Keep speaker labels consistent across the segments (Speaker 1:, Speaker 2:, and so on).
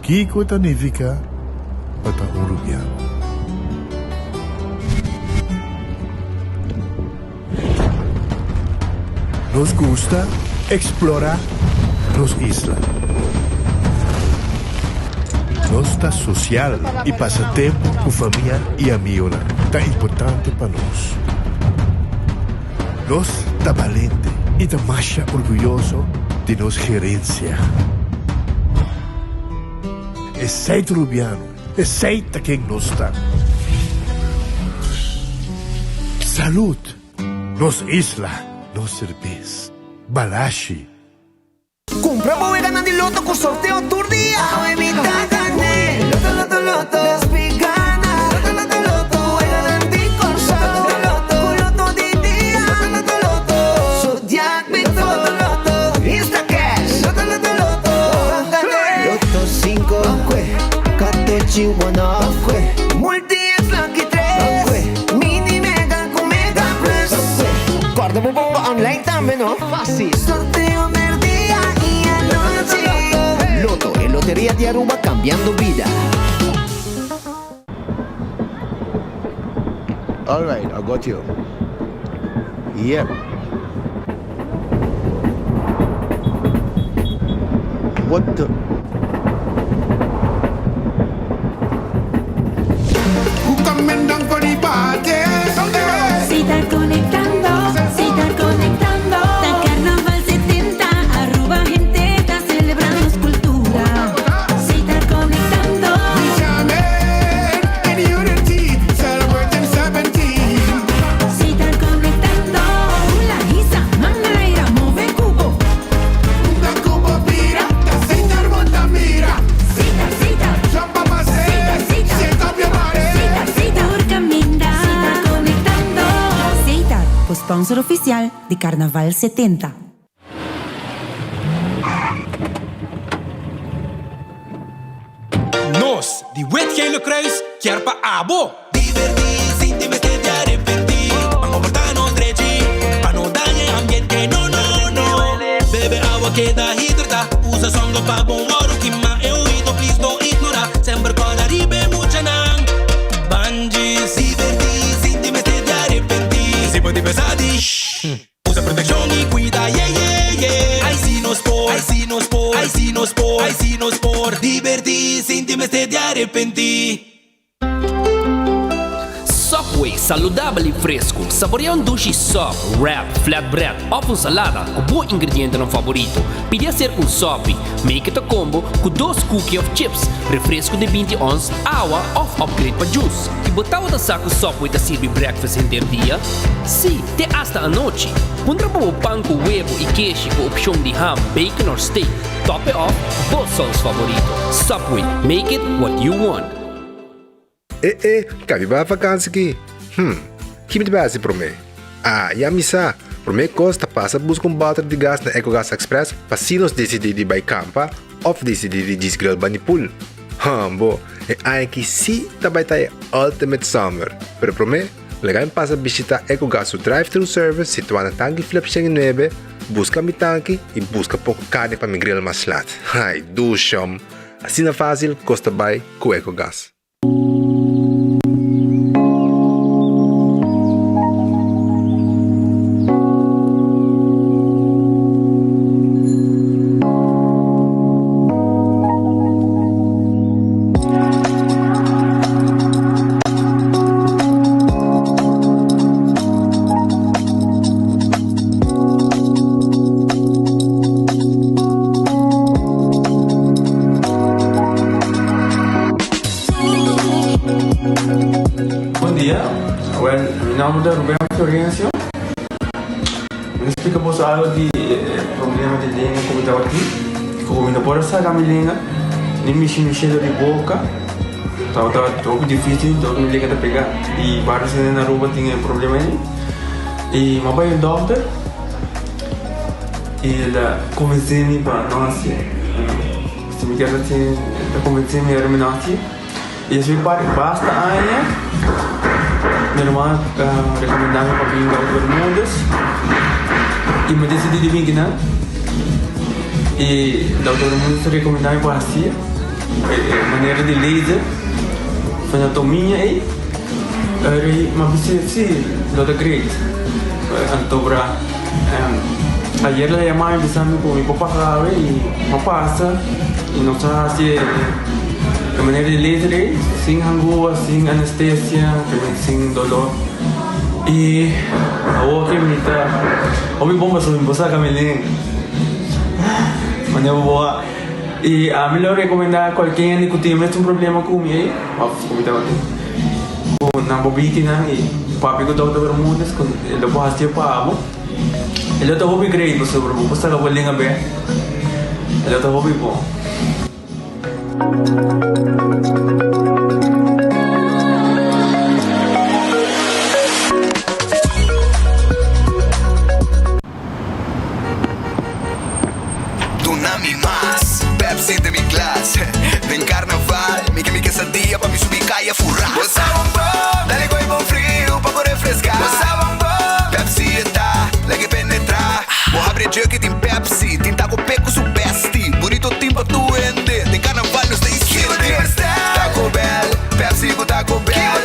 Speaker 1: Kiko ta nifiká pa ta un rubiano? Nos gusta eksplorá nos isla. Nos ta sosial i pasa tempu ku famia i amigunan ta importante pa nos. Nos ta balente i ta masha orguyoso di nos gerensia. Esei ta Rubiano, esei ta ken nos ta. Salud! Nos isla, nos serbes. Balashi.
Speaker 2: Cumpra bo weganan di loto cu sorteo tur dia. Awe mi ta gané. Loto, loto, loto. Nos pi gana. Loto, loto, loto. Weganan di Corsou. Loto, loto, Cu loto di dia. Loto, loto, loto. Zodiac Big Four. Loto, loto, loto. Instacash. Loto, loto, loto. Ban gané. Loto cinco. Ban cue. Catochi one off. Ban cue. Multi X Lucky tres. Ban cue. Mini Mega cu Mega Plus. Ban cue. Corda bo bomba online tambe no. Fácil. Sorteo merdia y anochi. Lotto, e loteria di Aruba cambiando bida.
Speaker 3: Alright, I got you. Yep. What the?
Speaker 4: Si ta conectando, si ta conectando. Ta Carnaval 70, Aruba hende ta celebra nos cultura. Si ta conectando. Si ta conectando. Hula, hisa, man na aire, move cubo. Sita, sita. Sita, sita. Sita, sita. Tur caminda. Si ta conectando. Setar, bo sponsor oficial di Carnaval 70.
Speaker 5: Nos di Wit Gele Kruis kier pa abo. Divertí sin tin mester di arepentí. Ban komportá nos drechi pa no daña e ambiente. No, no, no. Bebe awa keda hidratá. Usa sunblock pa bon wòrdu kima. E oido please no ignorá. Semper kòrda riba e muchanan. Ban djis. Divertí sin tin mester di arepentí. Si bo tin pensa di shh. Usa protekshon i kuida, ye ye ye. Ai si nos por, ai si nos por, ai si nos por, ai si nos por. Divertí sin tin mester di arepentí.
Speaker 6: Subway, saludabel i fresku. Saborea un dushi sub, wrap, flatbread òf un salada ku bo ingredientenan favorito. Pidi hacer un sopi. Make it a combo ku dos cookie òf chips, refresku di 20 ons, awa òf upgrade pa juice. I bo tabata sa ku Subway ta sirbi breakfast henter dia? Sí, te asta anochi. Puntra pa bo pan ku webu i keshi ku opshon di ham, bacon or steak. Top e off ku bo saus favorito. Subway, make it what you want.
Speaker 3: E e, ka mi bai vakansi ki? Hm, ki mi ta bai hasi promé? Ah, ya mi sa! Promé kos ta pasa buska un bòter di gas na Ecogas Express pa si nos disidí di bai kampa òf disidí di djis grill bani pool. Hambo, e aña aki sí ta bai ta e ultimate summer! Pero promé, laga mi pasa bishitá Ecogas su drive-thru service situá na Tanki Flip 109, buska mi tanki i buska poko karni pa mi grill mas lat. Ai, dushom! Asina fásil kos ta bai ku Ecogas.
Speaker 7: Bon dia, well mi nomber ta Ruben Florencio. Mi ta splika boso algo di e problema di lenga ku mi tabatin, ku mi no por a saka mi lenga ni mishi mishi dor di boka. Tabata hopi dificil dor mi lenga ta pega i varios hende na Aruba tin e problema ei. I mi a bai un dokter i el a konvensé mi pa no hasié. Si mi kier hasié el ta konvensé mi ora mi no hasié. I así pa basta aña mi ruman a rekomendá mi pa bin Dokter Bermudez i mi a disidí di bin kinan. I Dokter Bermudez a rekomendá mi pa hasié. E manera di laser anatomia ei eri m'a bisa si lo ta great. Anto bra ayer la yama mi bisa mi ku mi por pasa awe i m'a pasa i nos a hasi e manera di laser ei sin hangua, sin anestesia, sin dolor i awor ke mi ta hopi bon pasobra mi por saka mi lenga manera bo a. I ami lo rekomendá kualke hende ku tin mesun problema ku mi ei, òf ku mi tabatin, ku nan por bini nan i papia ku Dòkter Bermudez ku e lo por hasié pa abo. E lo ta hopi great pasobra bo por saka bo lenga bèk. E lo ta hopi bon.
Speaker 8: Duna mi mas Pepsi den mi glas Den carnaval mi ke mi quesadilla pa mi subi caya fura Bo sa bon bon, dale gooi bon friu pa bo refresca Bo sa bon bon, Pepsi e ta lag'e penetra Bo habri e jug y tin Pepsi Tin taco pe cu su bestie Burrito tin pa tur hende Den carnaval nos ta insinti Taco Bell, Pepsi cu Taco Bell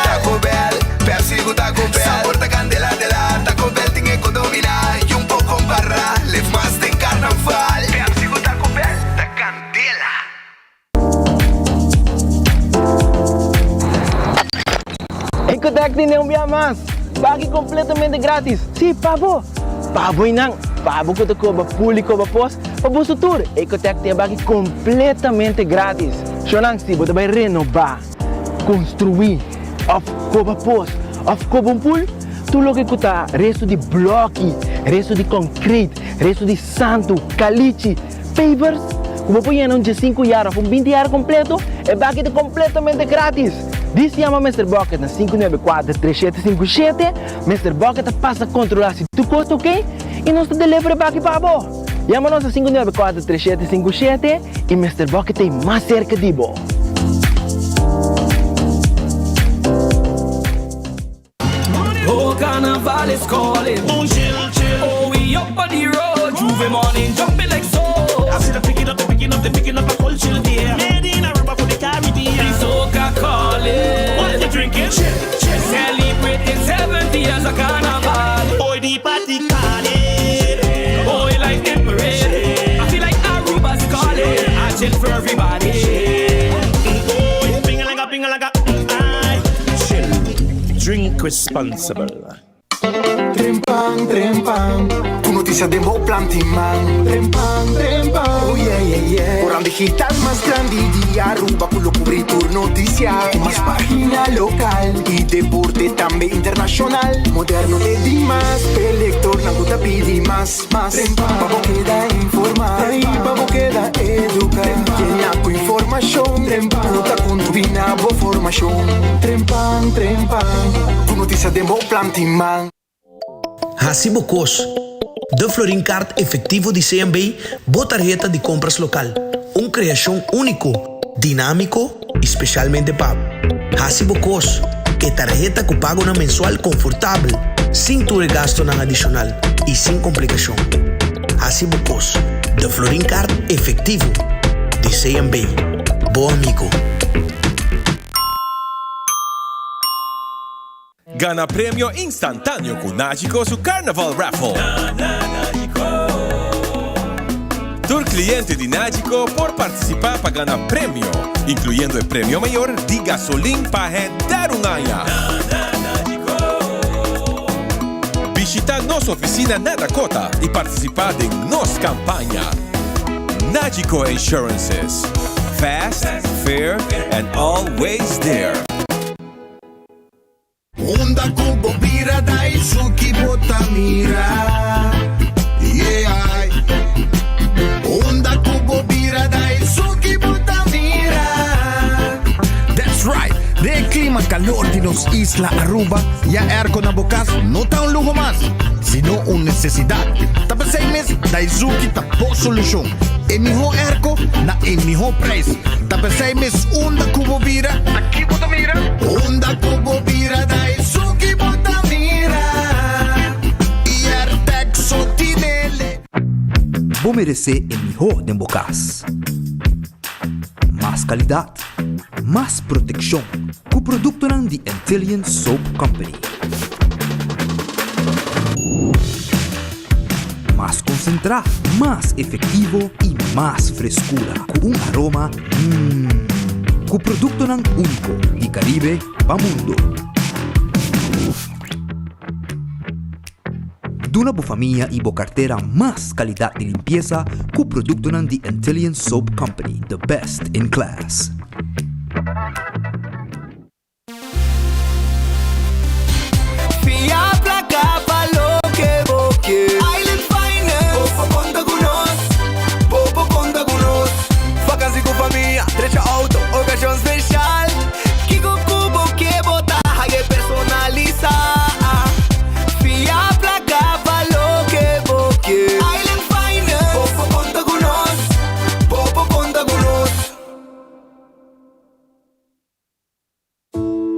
Speaker 8: Taco Bell, Pepsi cu Taco Bell Sabor ta candela dela Taco Bell tin e cu domina Y un poco compara Leef mas den carnaval Pepsi cu Taco Bell ta candela.
Speaker 9: Ecotec tene un bia mas! Baki completamente gratis! Si, pa bo! Pa bo y nan! Pa bo cu ta coba pool y coba pos, pa boso tur! Ecotec tin e baki completamente gratis! Shownan, si bo ta bay renoba, construi, of coba pos, of coba un pool, tur loke cu ta resto di bloki, resto di concrete, resto di santo, calichi, pavers, cu bo por yena un diesinku yar of un binti yar completo, e baki ta completamente gratis! Dis yama Mister Bucket na 594 3757, Mister Bucket ta pasa controla si tur cos ta ok y nos ta deliver e baki pa bo! Yama nos na 594 3757 y Mister Bucket ta ey mas cerca di bo!
Speaker 5: Oh carnaval is calling Oh chill chill Oh we up on the road J'ouvert morning jumping like so I see the picking up the picking up the picking up a culture there Made in Aruba for the Caribbean The soca calling What you drinking? Chill chill Celebrating 70 years of carnival Oh the party calling Oh like the parade I feel like Aruba's calling I chill for everybody Oh ping like a ping like a Chill Drink responsible.
Speaker 10: Trempan, trempan, Ku notisia den bo planti man. Trempan, trempan, oh yeah, yeah, yeah. Koran digital mas grandi di Aruba ku lo kubri tur notisia. Ku mas pagina lokal i deporte tambe internashonal. Moderno te dimas, p'e lektornan ku ta pidi mas, mas. Pa bo keda informá i pa bo keda eduká. Yena ku informashon ku ta kontribuí na bo formashon. Trempan, trempan, ku notisia den bo planti man.
Speaker 11: Hasi bo kos. De Florin Card Efectivo di CMB, bo tarheta di kompras lokal. Un kreashon úniko, dinámiko i spesialmente pa bo. Hasi bo kos. E tarheta ku pagonan mensual konfortabel, sin tur e gastonan adishonal i sin komplikashon. Hasi bo kos. De Florin Card Efectivo di CMB. Bo amigo.
Speaker 12: Gana premio instantáneo ku Nagico su Carnaval Raffle. Tur kliente di Nagico por partisipá pa gana premio, inkluyendo e premio mayor di gasolin pa henter un aña. Bishitá nos ofisina na Dakota i partisipá den nos kampaña. Nagico Insurances, fast, fair and always there.
Speaker 8: Unda ku bo bira Daisuki bo ta mira Yeah Unda ku bo bira Daisuki bo ta mira
Speaker 13: That's right! Den e klima kalor di nos isla Aruba, ya airco na bo kas no ta un luho mas, sino un nesesidat. Ta p'esei mes Daisuki ta bo solushon. E mihó airco na e mihó prijs. Ta p'esei mes unda ku bo bira, ta ki bo ta mira?
Speaker 8: Unda ku bo bira ta esun ki bo ta mira. I Airtec so tinele.
Speaker 14: Bo meresé e mihó den bo kas. Mas kalidat, mas protekshon ku produktonan di Antillean Soap Company. Mas konsentrá, mas efektivo i mas freskura ku un aroma mmm ku produktonan úniko di Karibe pa mundo. Duna bo famia i bo kartera mas kalidat di limpiesa ku produktonan di Antillean Soap Company, the best in class.
Speaker 2: Fia placa pa loke bo kier. Island Finance. Bo por conta cu nos. Bo por conta cu nos. Vakantie cu famia, drecha auto, ocasion special. Kiko ku bo ke bo ta haye personalisa. Fia plaka pa loke bo ke. Island Finance. Bo por konta ku nos. Bo por konta ku nos.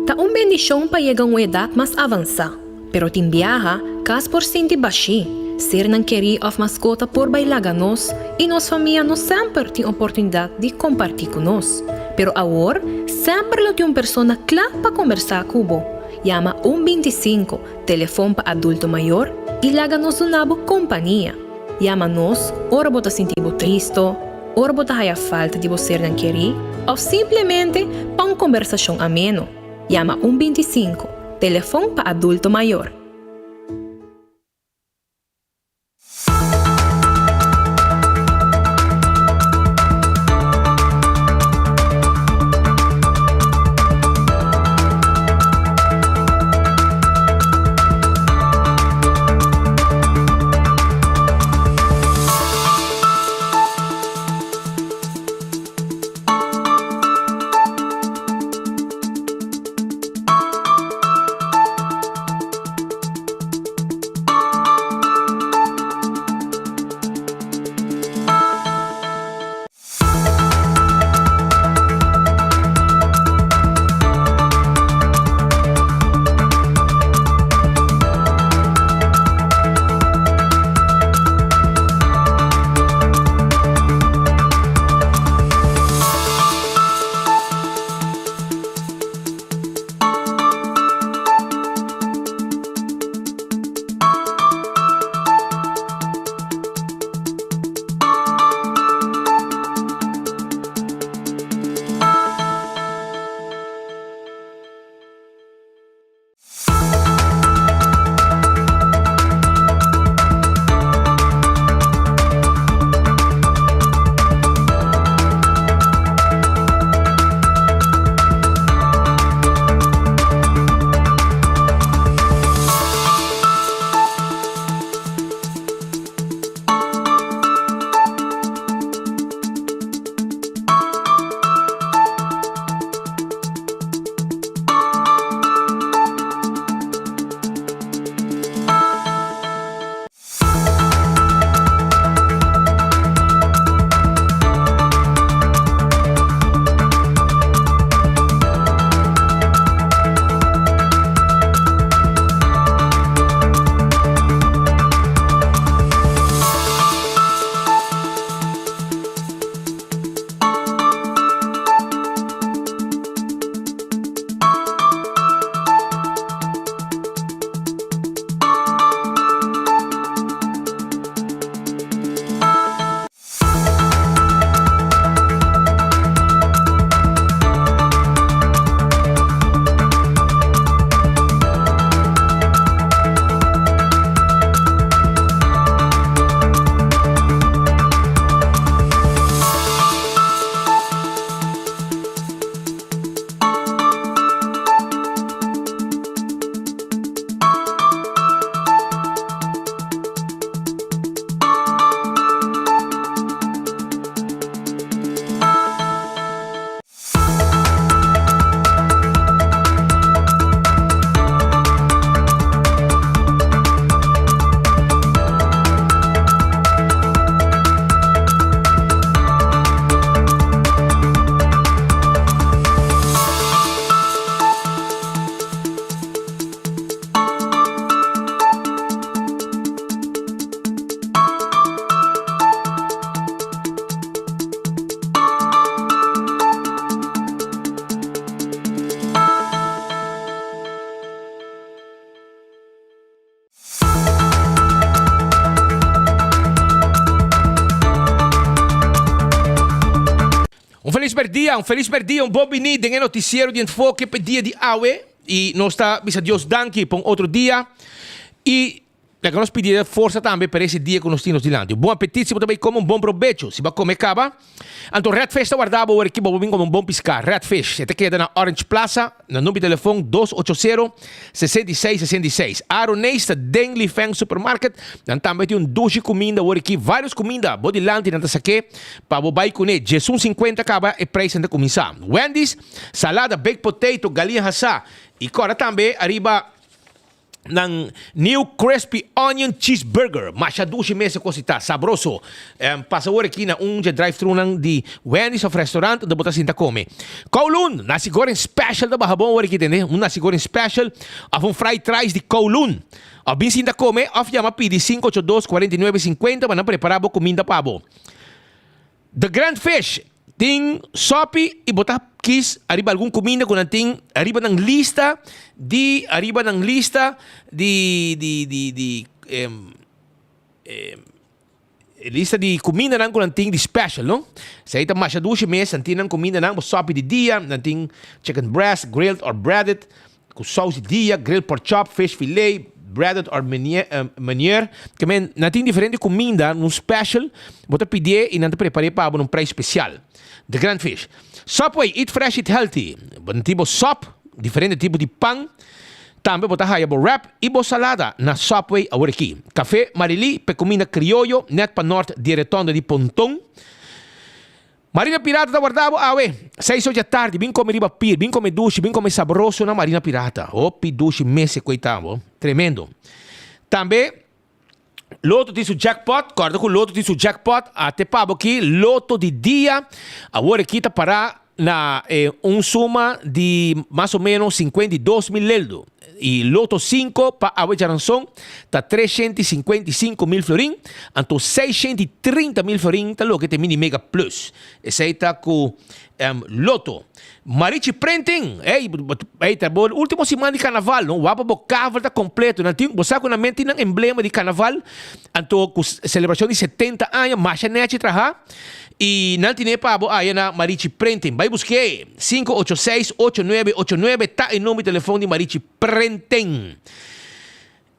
Speaker 15: Ta un bendishon pa yega un edat mas avansá, pero tin biaha kas por sinti bashí, sernan kerí òf maskota por bai laga nos i nos famia no semper tin oportunidat di kompartí ku nos. Pero awor, semper lo tin un persona kla pa kombersá ku bo. Yama un 25, telefon pa adulto mayor, i laga nos duna bo kompania. Yama nos ora bo ta sinti bo tristo, ora bo ta haya falta di bo sernan kerí òf simplemente pa un kombersashon ameno. Yama un 25, telefon pa adulto mayor.
Speaker 16: Un felis merdia, un felis merdia, un bon bini den e noticiero di Enfoke p'e dia di awe y nos ta bisa Dios danki pa un otro dia y laga nos pidi e forsa tambe pa ese dia cu nos tin nos dilanti. Un bon apetit si bo ta bay come, un bon probecho si bo a come caba. Anto Red Fish ta warda bo ora ki bo bo bin come un bon pisca. Red Fish, e ta keda na Orange Plaza. Na number di telefon dos ocho sero, 66 66. Aaron Nees ta den Li Feng Supermarket. Nan tambe tin un dushi kuminda awor aki, varios kuminda. Bo dilanti nan ta sak'é pa bo bai kuné. Djesun sinkuenta kaba e prijsnan ta kuminsá. Wendy's, salada, baked potato, galiña hasá i kòrda tambe ariba Nan new crispy onion cheeseburger masha dushi mes e cos ta sabroso. Pasa awor aki na un dje drive thru nan di Wendy's of restaurant unda bo ta sinta come. Kowloon, nasi goreng special ta baha bon awor aki tende. Un nasi goreng special of un fried rice di Kowloon. Of bin sinta come of yama pidi 582 49 50 pa nan prepara bo cuminda pa bo. The Grand Fish tin sopi y bo ta kis ariba algun cuminda cu nan tin ariba nan lista di ariba nan lista di di di di lista di cumindanan cu nan tin di special no. Esey ta masha dushi mes nan tin nan cumindanan bo sopi di dia nan tin chicken breast grilled or breaded Ku saus di dia, grilled pork chop, fish fillet, breaded or meunier. Ke men, nan tin diferente kuminda, un special, bo ta pidié i nan ta prepar'é pa bo na un prijs spesial. The Grand Fish. Subway, eat fresh, eat healthy. Bo tin bo sop, diferente tipo di pan. Tambe bo ta haya bo wrap i bo salada na Subway awor aki. Café Marily, p'e kuminda krioyo, nèt pa nort di e retonda di Ponton. Marina Pirata ta warda bo awe. Seis or dja tardi, bin come riba pier, bin come dushi, bin come sabroso na Marina Pirata. Hopi dushi mes e koe ta bo. Tremendo. Tambe Lotto tin su jackpot, corda cu Lotto tin su jackpot, ate pa bo aki Lotto di dia, awor aki ta para na un suma di mas o menos 52 mil leldo. Y Lotto 5 pa awe djaranson ta 355 mil florin, anto 630 mil florin ta loke ta Mini Mega Plus. Esey ta cu Lotto. Marichi Printing, ey, ey ta bo ultimo siman di carnaval, no? Wapa bo kavel ta completo. Nan tin, bo sa cu nan men tin nan emblema di carnaval, anto cu celebracion di 70 aña, masha nechi traha. Y nan tine pa bo aya na Marichi Printing. Bay busk'é, 586-8989 ta e number di telefon di Marichi Printing.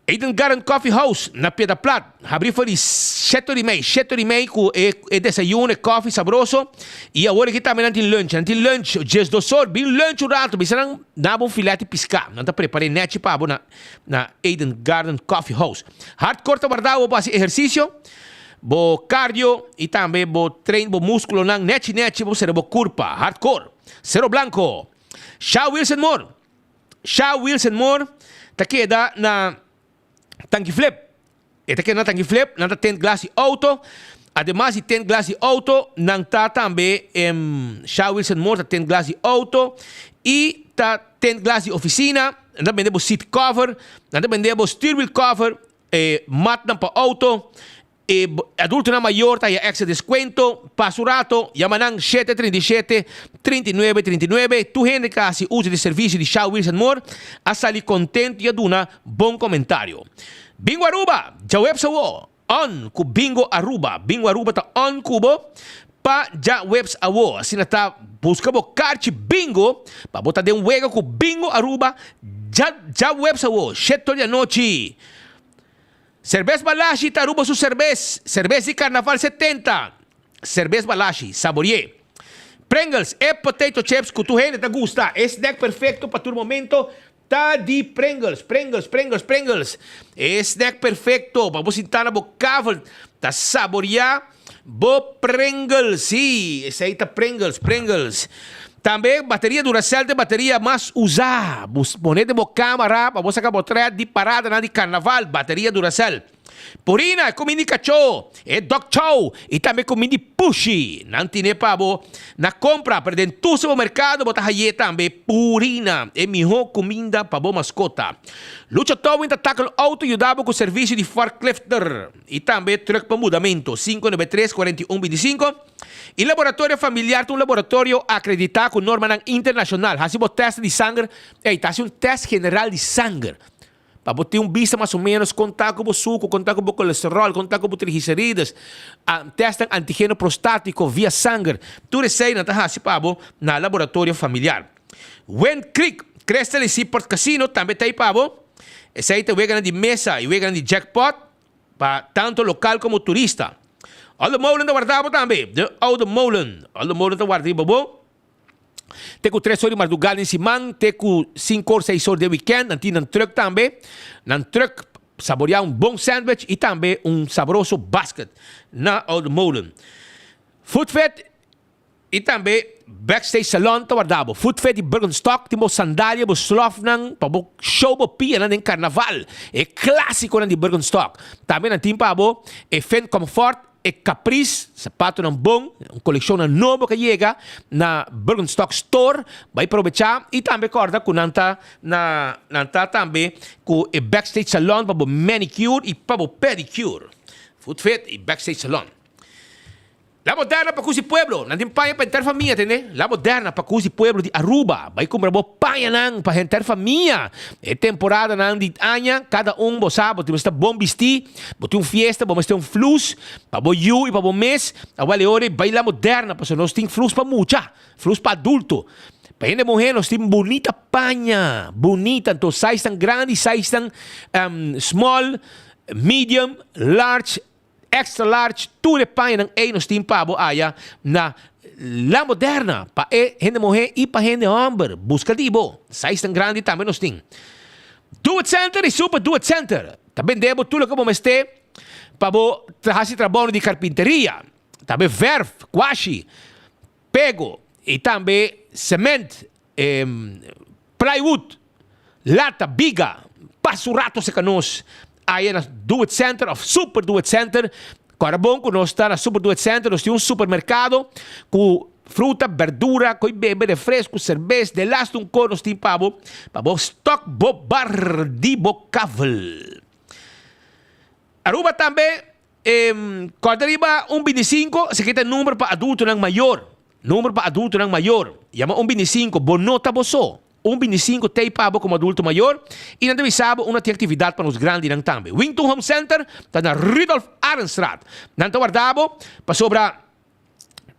Speaker 16: Eden Garden Coffee House na Piedra Plat, habri for di shete ora y mei, shete ora y mei cu e e desayuno, e koffie sabroso. Y awor aki tambe nan tin lunch, nan tin lunch diesdos or, bin lunch un rato, bisa nan na bo un filet di pisca. Nan ta prepar'é nechi pa bo na na Eden Garden Coffee House. Hardcore ta warda bo pa haci ehercicio. Bo cardio y tambe bo train bo musculonan nechi nechi bo sera bo curpa hardcore. Cero Blanco. Sha Wilson Moore. Sha Wilson Moore ta keda na Tanki Flip. E ta keda na Tanki Flip, nan ta tent glas di auto. Ademas di tent glas di auto, nan ta tambe Sha Wilson Moore ta tent glas di auto y ta tent glas di oficina. Nan ta bende bo seat cover, nan ta bende bo steer wheel cover. E matnan pa auto, e adultonan mayor ta haya extra descuento. Pasa un rato, yama nan shete 37, 39, 39. Tur hende cu a haci uso di servicio di Shell Wheels and More a sali contento y a duna bon comentario. Bingo Aruba! Djaweps awo! On cu Bingo Aruba! Bingo Aruba ta on cu bo pa djaweps awo. Asina ta busca bo carchi bingo pa bo ta den wega cu Bingo Aruba djaweps awo, shete or di anochi. Serbes Balashi ta Aruba su serbes, serbes di Carnaval 70. Serbes Balashi, saborié. Pringles, e potato chips cu tur hende ta gusta, e snack perfecto pa tur momento ta di Pringles, Pringles, Pringles, Pringles. E snack perfecto pa bo sinta na bo kavel ta saboria bo Pringles. Sí, esey ta Pringles, Pringles. Tambe bateria Duracell ta e bateria mas usa. Bo pone den bo camara pa bo saca bo tret di paradanan di carnaval, bateria Duracell. Purina, e kuminda di kachó, e dog chow i tambe kuminda di pushi. Nan tine pa bo na kompra, pero den tur supermerkado bo ta haye tambe Purina, e mihó kuminda pa bo maskota. Lucha Towing ta tackle outo yuda bo ku servisio di forklifter i tambe trùk pa mudamentu, 593 41 25. E laboratorio familiar ta un laboratorio akreditá ku normanan internashonal. Hasi bo tèst di sanger, ey, ta hasi un tèst general di sanger. Pa bo tin un bista mas o menos kon ta ku bo suku, kon ta ku bo kolesterol, kon ta ku bo triglicerides, testnan antigeno prostatiko via sanger. Tur esei nan ta hasi pa bo na Laboratorio Familiar. Wind Creek, Crystal i Seaport Casino tambe ta ei pa bo. Esei ta weganan di mesa i weganan di jackpot pa tanto lokal komo turista. Oude Molen ta warda bo tambe. De Oude Molen. Oude Molen ta warda riba bo. Te ku tres or di mardugá den siman, te ku sinku or, seis or den wikènt, nan tin nan trùk tambe. Nan trùk saboriá un bon sandwich i tambe un sabroso basket na Oude Molen. Foodfit i tambe Backstage Salon ta warda bo. Foodfit i Birkenstock tin bo sandalia, bo slòfnan pa bo show bo pianan den karnaval. E klásikonan di Birkenstock. Tambe nan tin pa bo e Fin Comfort. E Caprice, sapatonan bon, un kolekshonnan nobo ku a yega na Birkenstock Store, bai probechá i tambe kòrda ku nan ta na nan ta tambe ku e Backstage Salon pa bo manicure i pa bo pedicure. Foot Fit i Backstage Salon. La Moderna pa Kusi Pueblo, nan tin paña pa henter famia, tende? La Moderna pa Kusi Pueblo di Aruba, bai kumpra bo pañanan pa henter famia. E temporadanan di aña, kada un bo sa bo tin mester bon bistí. Bo tin un fiesta, bo mester un flus pa bo yu i pa bo mes. Awel e ora e baila moderna, pasobra nos tin flus pa mucha, flus pa adulto. Pa hende muhé nos tin bunita paña, bunita. Anto sizenan grandi, sizenan small, medium, large, extra large, tur e pañanan ei nos tin pa bo aya na La Moderna, pa e hende muhé i pa hende hòmber. Buska di bo. Sizenan grandi tambe nos tin. Do It Center i Super Do It Center ta bende bo tur loke bo mester pa bo hasi trabounan di karpinteria, tambe verf, kwashi, pego i tambe sement, plywood, lata, biga. Pasa un rato serka nos aya na Do It Center of Super Do It Center. Kòrda bon ku nos ta na Super Do It Center, nos tin un supermerkado ku fruta, berdura, koi bebe, refresku, serbes, de lastu un kos nos tin pa bo, pa bo stok bo bar di bo kavel. Aruba tambe, kòrda riba un bintisinko, esaki ta e number pa adultonan mayor, number pa adultonan mayor, yama un bintisinko, bo no ta bo so. Un bintisinko tei pa bo komo adulto mayor i nan ta bisa bo unda tin aktividat pa nos grandinan tambe. Wington Home Center ta na Rudolf Arendstraat. Nan ta warda bo pasobra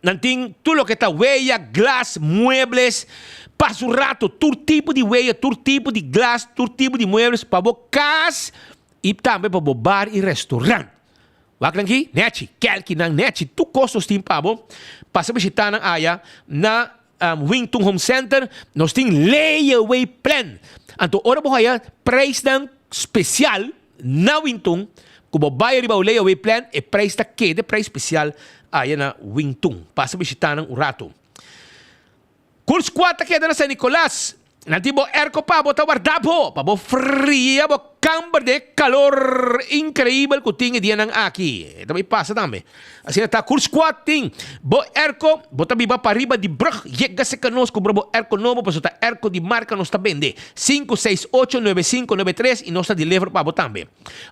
Speaker 16: nan tin tur loke ta weya, glas, muebles, pa su rato tur tipo di weya, tur tipo di glas, tur tipo di muebles pa bo kas i tambe pa bo bar i restaurant. Wak nan ki? Nechi, kelkinan nechi, tur kos nos tin pa bo. Pasa bishita nan aya na Wington Home Center, nos tin layaway plan. Anto ora bo haya prijsnan special na Wington, ku bo bai riba bo layaway plan, e prijs ta keda e prijs special aya na Wington. Pasa bishita nan un rato. Cool Squad ta keda na San Nicolas. Nan tin bo airco pa bo ta warda bo, pa bo fria bo kamber den e kalor inkreibel ku tin e dianan aki. E ta bai pasa tambe. Asina ta Cool Squad tin bo airco, bo ta biba pariba di brug, yega serka nos kumpra bo airco nobo pasobra ta airco di marka nos ta bende. Sinku seis ocho nuebe sinku nuebe tres i nos ta deliver pa bo tambe.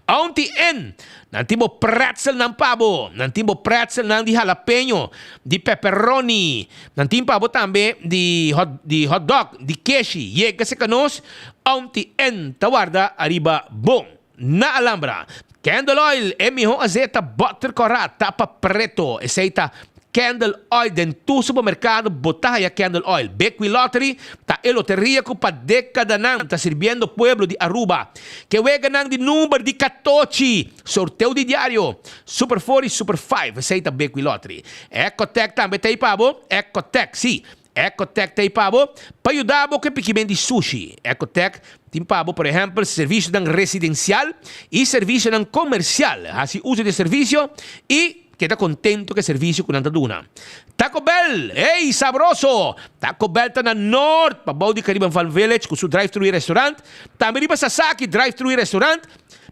Speaker 16: Aunty N, Nan tin bo pretzelnan pa bo. Nan tin bo pretzelnan di jalapeño, di pepperoni. Nan tin pa bo tambe di hot di hot dog, di keshi. Yega serka nos, Aunty N ta warda ariba bo. Na Alhambra, Candle Oil, e miho azeta butter kòrá, tapa preto. Esei ta Candle Oil den tur supermercado bo ta haya Candle Oil. Bequi Lottery ta e loteria cu pa decadanan ta sirbiendo pueblo di Aruba. Ke weganan di number di catochi, sorteo di diario, Super Four y Super Five, esey ta Bequi Lottery. Ecotec tambe ta ey pa bo, Ecotec, si, Ecotec ta ey pa bo pa yuda bo cu e pikimen di sushi. Ecotec tin pa bo, por ehempel, servicionan residencial y servicionan comercial. Haci uso di e servicio y. Keda contento cu e servicio cu nan ta duna. Taco Bell! Ey, sabroso! Taco Bell ta na Noord, pabou di Caribbean Farm Village cu su drive-thru y restaurant. Tambe riba Sasaki drive-thru y restaurant,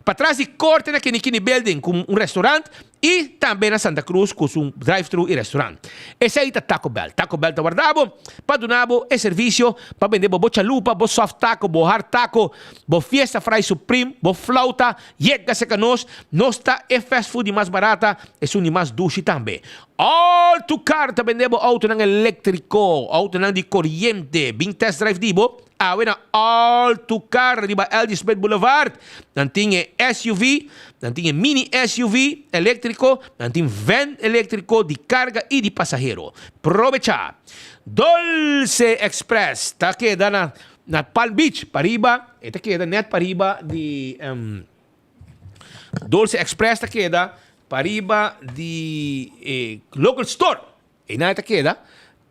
Speaker 16: patras di Corte na Kinikini Building cu un restaurant y tambe na Santa Cruz cu su drive-thru y restaurant. Esey ta Taco Bell. Taco Bell ta warda bo pa duna bo e servicio pa bende bo bo chalupa, bo soft taco, bo hard taco, bo fiesta fry supreme, bo flauta, Yega serka nos, nos ta e fast food di mas barata, esun di mas dushi tambe. All to Car ta bende bo autonan electrico, autonan di coriente. Bin test drive di bo. Awe na All To Car riba LG Smith Boulevard. Nan tin e SUV, nan tin e mini SUV eléktriko, nan tin van eléktriko di karga i di pasahero. Probechá! Dolce Express ta keda na na Palm Beach pariba, e ta keda nèt pariba di Dolce Express ta keda pariba di e local store. Einan e ta keda.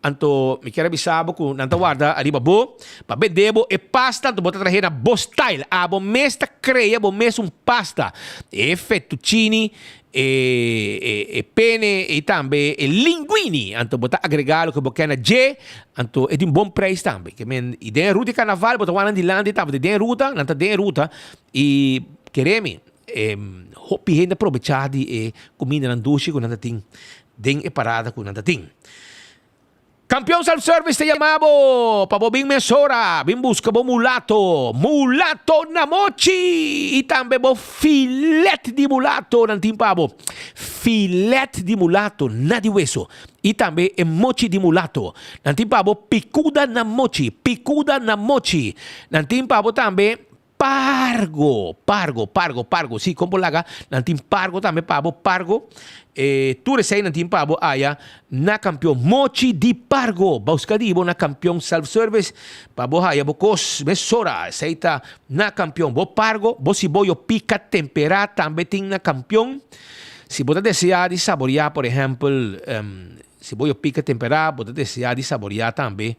Speaker 16: Anto mi kier a bisa bo ku nan ta warda ariba bo pa bende bo e pasta, anto bo ta trahe na bo style. Abo mes ta krea bo mes un pasta. E fettuccini, e e pene i tambe e linguini. Anto bo ta agrega loke bo ke na dje. Anto e tin bon prijs tambe. Ke men i den e ruta di karnaval bo ta wak nan dilanti tambe. Den e ruta, nan ta den e ruta i kere mi hopi hende a probecha di e kumindanan dushi ku nan ta tin den e parada ku nan ta tin. Kampion Self Service ta yama bo pa bo bin mesora bin buska bo mulato, mulato na mochi i tambe bo filet di mulato nan tin pa bo. Filet di mulato na di weso i tambe e mochi di mulato. Nan tin pa bo pikuda na mochi, pikuda na mochi. Nan tin pa bo tambe Pargo, pargo, pargo, pargo, sí, kon por laga, nan tin pargo tambe pa bo, pargo, e tur esei nan tin pa bo aya na Kampion. Mochi di pargo, buska di bo na Kampion Self Service pa bo haya bo kos mesora, esei ta na Kampion. Bo pargo, bo siboyo pika temperá tambe tin na Kampion. Si bo ta deseá di saboriá, por ehèmpel, siboyo pika temperá, bo ta deseá di saboriá tambe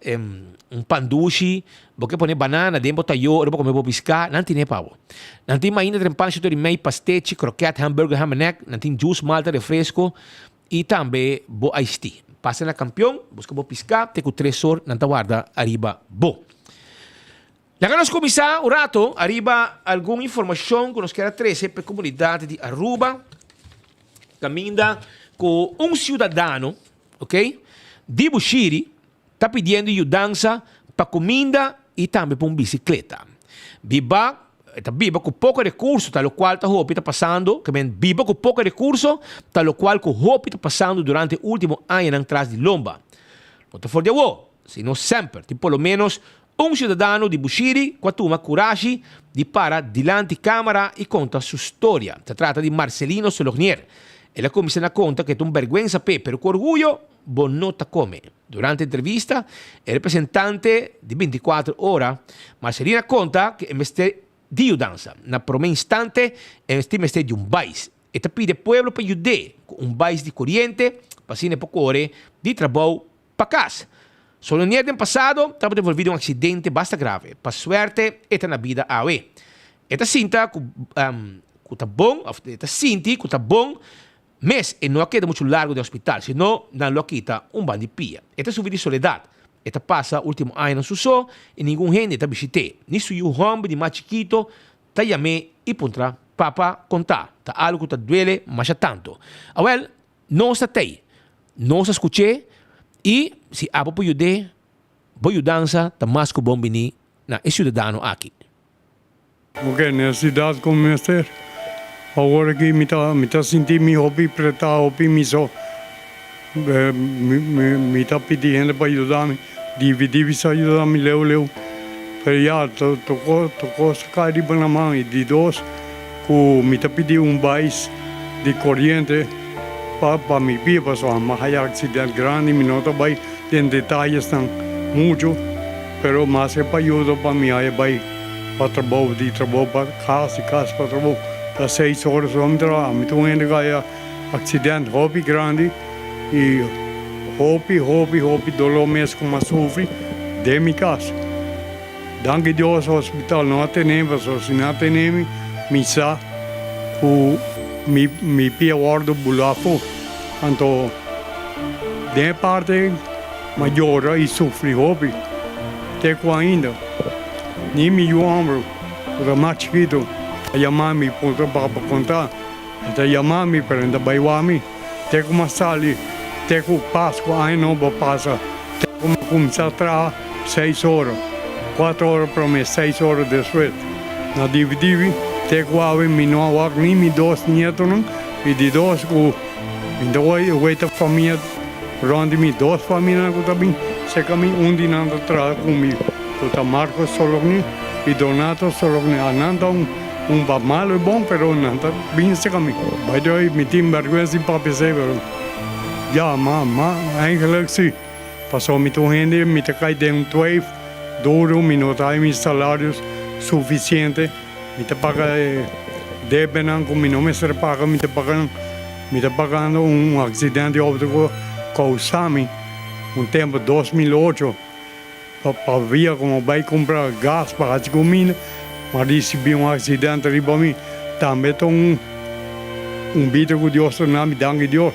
Speaker 16: un pan dushi, bo ke pone banana den bo tayó ora bo kome bo piská, nan tine pa bo. Nan tin mainda tren pan shuto di mei, pastechi, kroket, hamburger, ham en egg, nan tin juice, malta, refresko i tambe bo iced tea. Pasa na Kampion, buska bo piská, te ku tres or nan ta warda ariba bo. Laga nos kuminsá un rato ariba algun informashon ku nos kier a trese pa e komunidat di Aruba, kaminda ku un siudadano, ok, di Bushiri ta pidiendo yudansa pa kuminda i tambe pa un bisikleta. Biba, e ta biba ku poko rekurso, ta lokual ta hopi ta pasando, ke men biba ku poko rekurso ta lokual ku hopi ta pasando durante e último añanan tras di lomba. No ta for di awo, sino semper tin por lo ménos Un siudadano di Bushiri ku a tuma kurashi di para dilanti kámara i konta su storia. Ta trata di Marcelino Solognier. El a kuminsá na konta ku e ta un bèrgwensa p'e, pero ku orguyo bo no ta kome. Durante entrevista, e representante di bintikuater ora, Marcelino a konta ku e mester di yudansa. Na promé instante e tin mester di un bais. E ta pidi e pueblo pa yud'é ku un bais di koriente pa asina e por kore di trabou Pa kas. Solonier den pasado tabata envolvi den un aksidente basta grave. Pa suerte e ta na bida awe. E ta sinta ku ku ta bon òf e ta sinti ku ta bon mes e no a keda muchu largu den hospital sino nan lo a kita un ban di pia. E ta sufri di soledat. E ta pasa ultimo añanan su so i ningun hende ta bishit'é. Ni su yu hòmber di mas chikito ta yam'é i puntra, Papa, kon ta? Ta algu ku ta duele masha tantu. Awèl, Nos ta tei. Nos a skuch'é i si abo por yud'é, bo yudansa ta mas ku bon bini na e siudadano aki.
Speaker 17: Oke, nesesidat ku mester. Awor aki mi ta mi ta sinti mi hopi pretá, hopi mi so. Mi mi ta pidi hende pa yuda mi, dibi dibi sa yuda mi leu leu. Pero ya, tur tur kos ta kai riba na man. I di dos. Ku mi ta pidi un bais di koriente pa pa mi pia pasobra mi a haya aksident grandi mi no ta bai den detayesnan muchu pero mas e pa yuda pa mi haya bai pa trabou di trabou pa kas di kas pa trabou ta seis ora so mi traha mi ta un hende ku haya aksident hopi grandi i hopi hopi hopi doló mes ku mi a sufri den mi kas. Danki Dios hospital no a tene pasobra si nan a tene mi, mi sa ku mi mi pia wòrdu bulá afó. Anto den e parti ei mi a yora i sufri hopi te ku ainda. Ni mi yu hòmber ku ta mas chikitu a yama mi puntra papa kon ta. E ta yama mi pero e ta bai wak mi te ku mi a sali te ku Paskua aña nobo pasa te ku mi a kuminsá traha. Seis ora, cuatro ora prome, seis ora despues. Na dibi dibi, te cu awe mi no a wak ni mi dos nietonan, y di dos cu mi ta weta famia rond di mi, dos famianan cu ta bin cerca mi, un di nan ta traha cu mi. Ku ta Marco Sologni i Donato Sologni. A nan ta un un pa malo i bon pero nan ta bin seka mi. By the way mi tin bèrgwensa di papia esei pero ya ma ma eigenlijk si pasobra mi ta un hende mi ta kai den un twijf duru mi no ta haña mi salario sufisiente mi ta paga e debenan ku mi no mester paga mi ta paga nan mi ta pagando un aksidente di outo ku kousa mi un tempu 2008. Pa via como bay cumpra gas pa haci cuminda, ma ricibi un accidente riba mi. Tambe ta un un bida cu Dios ta duna mi, danki Dios.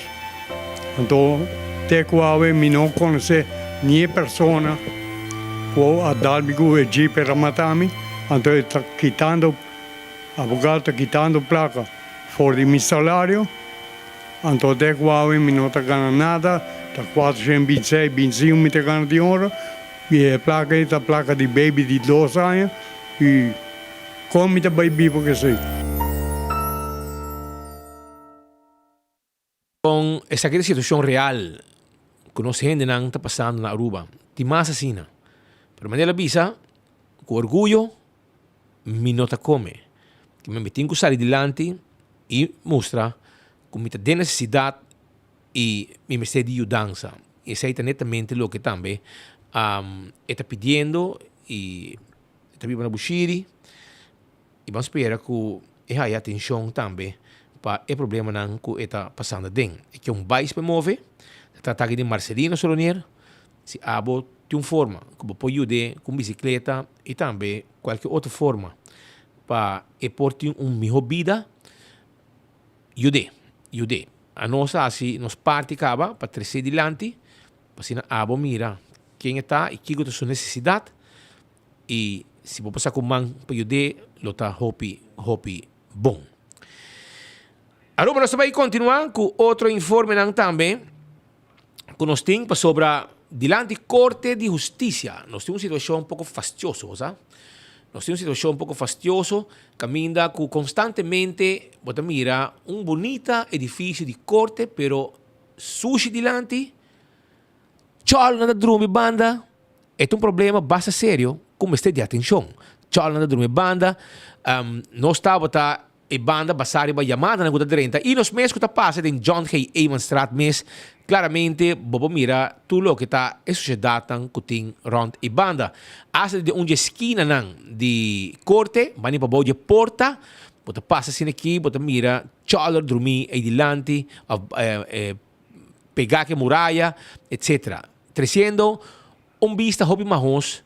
Speaker 17: Anto te cu awe mi no conoce ni e persona cu a dal mi cu e jeep era mata mi, anto e ta kitando, abogado ta kitando placa for di mi salario. Anto te ku awe mi no ta gana nada, ta 426, 25 mi ta gana di ora, i e plaka ei ta plaka di baby di dos aña, i kon mi ta bai biba ku esei?
Speaker 16: Kon esaki ta situashon real ku nos hendenan ta pasando na Aruba? Tin mas asina. Pero manera el a bisa, ku orguyo mi no ta come. Mi tin cu sali dilanti y mustra cu mi ta den necesidad y mi mester di yudansa. Y esey ta netamente loke tambe e ta pidiendo y e ta biba na Bushiri y ban spera cu e haya atencion tambe pa e problemanan cu e ta pasando aden. E ke un bais pa e move, ta trata aki di Marcelino Solonier. Si abo tin un forma ku bo por yud'é ku un bisikleta i tambe kualke otro forma pa e por tin un mihó bida, yud'é, yud'é. Anos a hasi nos parti kaba pa tres'é dilanti pa asina abo mira ken e ta i kiko ta su nesesidat i si bo por sa ku man pa yud'é lo ta hopi, hopi bon. Aruba nos ta bai kontinuá ku otro informenan tambe. ku nos tin pasobra dilanti Korte di Hustisia nos tin un situashon poko fastioso, bo sa. Nos tin un situashon poko fastioso kaminda ku konstantemente bo ta mira un bunita edifisio di korte pero sushi dilanti, chòlnan ta drumi banda, e ta un problema basta serio ku mester di atenshon. Chòlnan ta drumi banda, nos tabata E banda basá riba yamadanan ku ta drenta i nos mes ku ta pasa den John G. Emanstraat mes, klaramente bo por mira tur loke ta e sosiedatnan ku tin rònt e banda. Asta den un dje skinanan di korte, bani pabou dje porta, bo ta pasa asina aki, bo ta mira chòler drumí ei dilanti òf pegá ku e muraya, etsetera. Tresiendo un bista hopi mahos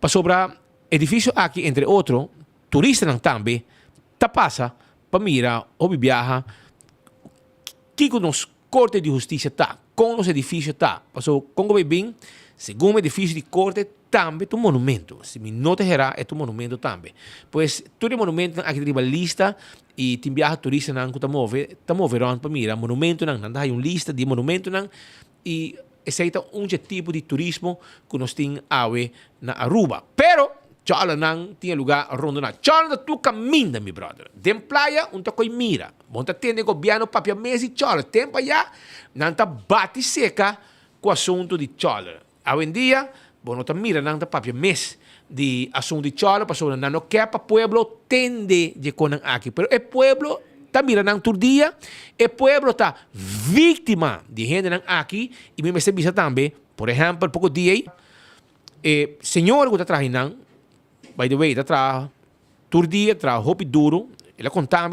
Speaker 16: pasobra edifisio aki entre otro Turistanan tambe ta pasa pa mira hopi biaha kiko nos Korte di Hustisia ta, kon nos edifisio ta. Pasobra kon ku bay bin, segun mi edifisio di Korte tambe ta un monumento. Si mi no ta hera e ta un monumento tambe. Pues tur e monumentonan aki ta riba lista i tin biaha turistanan ku ta move ta move rònt pa mira monumentonan. Nan ta haya un lista di e monumentonan i Esei ta un dje tipo di turismo ku nos tin awe na Aruba. Pero, chòlanan tin e lugá rondoná. Chòla ta tur kaminda, mi bròder. Den playa un ta koi mira. Bo ta tende gobièrnu papia mes di chòla. Tempu ayá nan ta bati seka ku asuntu di chòla. Awendia bo no ta mira nan ta papia mes di asuntu di chòla pasobra nan no ke pa pueblo tende dje konan aki. Pero e pueblo ta mira nan tur dia, e pueblo ta víktima di hendenan aki i mi mester bisa tambe, por ehèmpel poko dia ei e señora ku ta traha einan, by the way e ta traha tur dia, traha hopi duru, el a konta mi.